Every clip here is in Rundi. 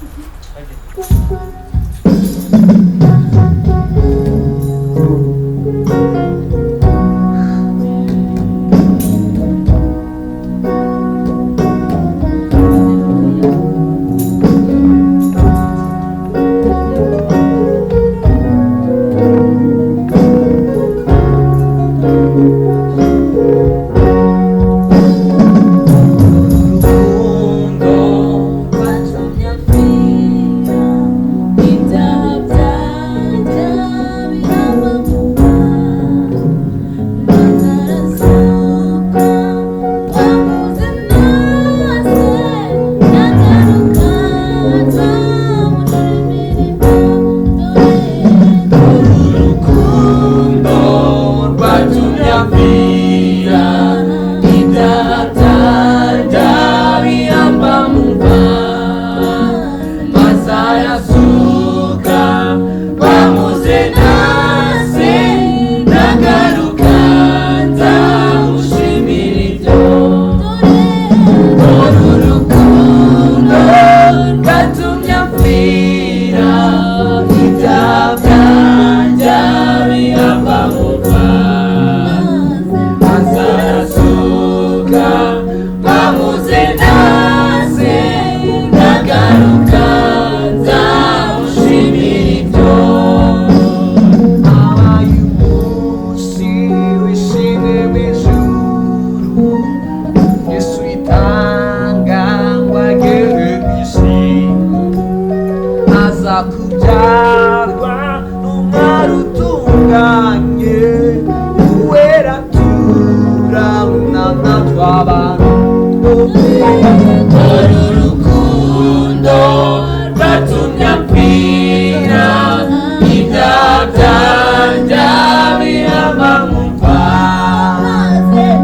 화이팅. Urukundo rwatumye apfira ibyaha byanjye bihamba mu mva, maze arasuka bamuze nase nagaruka nzamushimira ibyo. Uru rukundo rwatumye apfira ibyaha byanjye bihamba mu mva, maze arasuka bamuze nase nagaruka nzamushimira ibyo. Abaye umunsi w'ishimwe mw'ijuru, Yesu yitanga ngo agere kw'isi, aza kubyarwa n'umwari utunganye, uwera turamwana tw'abantu. Uru rukundo rwatumye apfira ibyaha byanjye bihamba mu mva,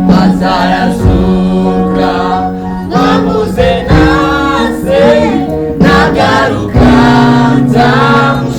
maze arasuka bamuze nase nagaruka nzamushimira.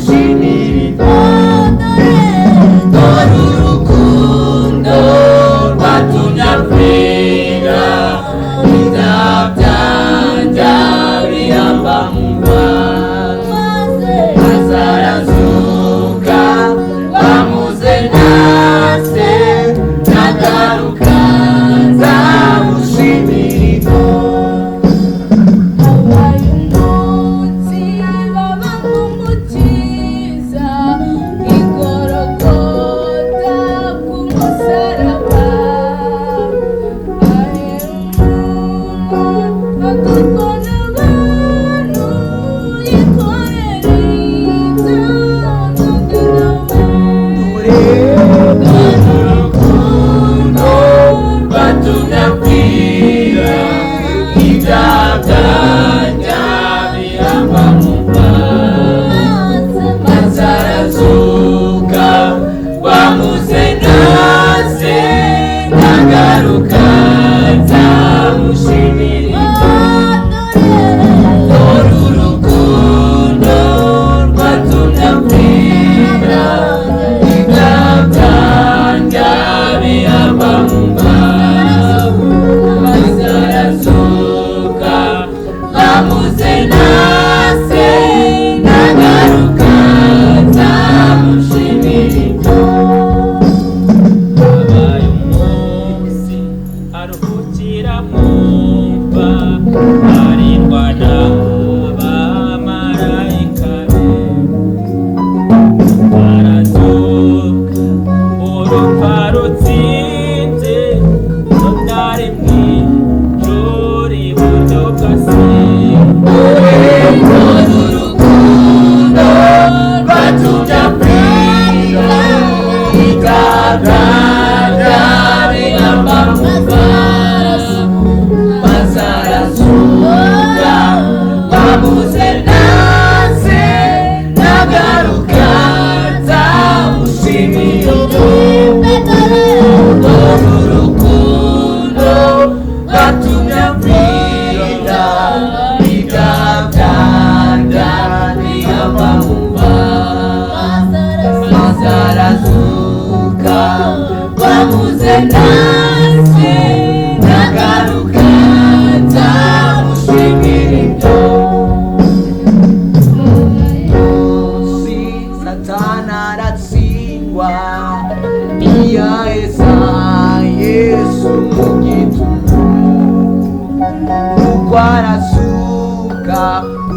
Arazuka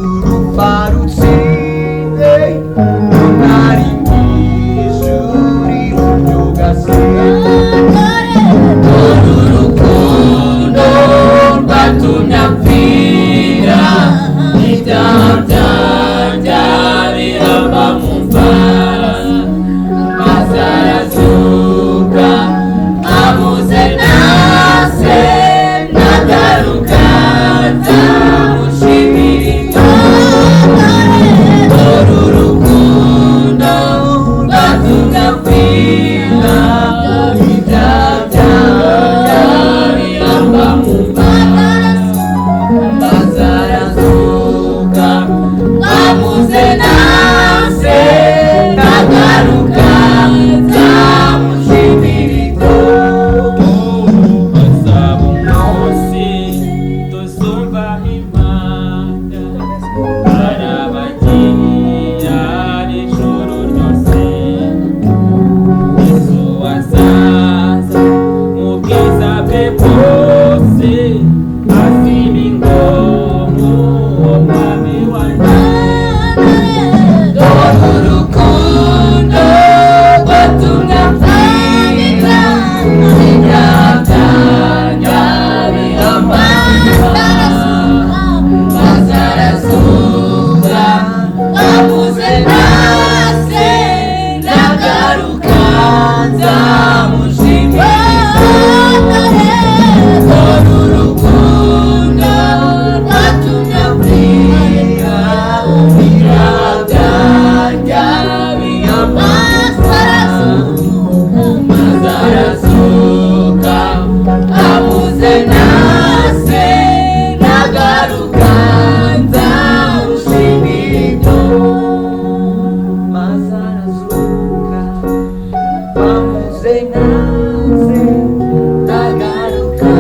urupfa rutsinde, nari mw'ijuru iburyo bwa Se. Uru rukundo rwatumye apfira ibyaha byanjye bihamba mu mva, maze arazuka abuze na se, nagaruka nzamushimira. Uru rukundo rwatumye apfira ibyaha byanjye bihamba mu mva, maze arazuka abuze na se, nagaruka nzamushimira. Hazaba umunsi tuzumva impanda, arabagira ijoro ryose. Yesu azaza mu bwiza bwe bwose, azima ingoma uwo mwami wanjye. Dore urukundo rwatumye apfira ibyaha byanjye bihamba mu mva, maze arazuka abuze na se, nagaruka nzamushimira. Dore urukundo rwatumye apfira ibyaha byanjye bihamba mu mva, maze arazuka abuze na se, nagaruka nzamushimira. Maze arazuka bamuze naze, Nagaruka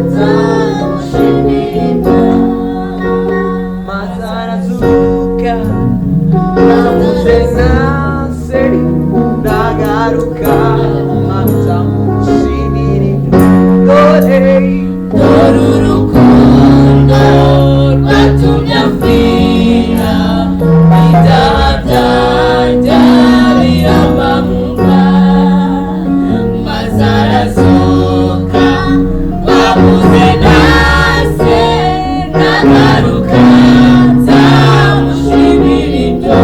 nzamushimira. Maze arazuka bamuze naze, nagaruka nzamushimira. Dore Dore urukundo rwatumye apfira ibyaha byanjye bihamba mu mva, maze arazuka wabuze na se, nagaruka nzamushimira ibyo.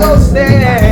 Byose.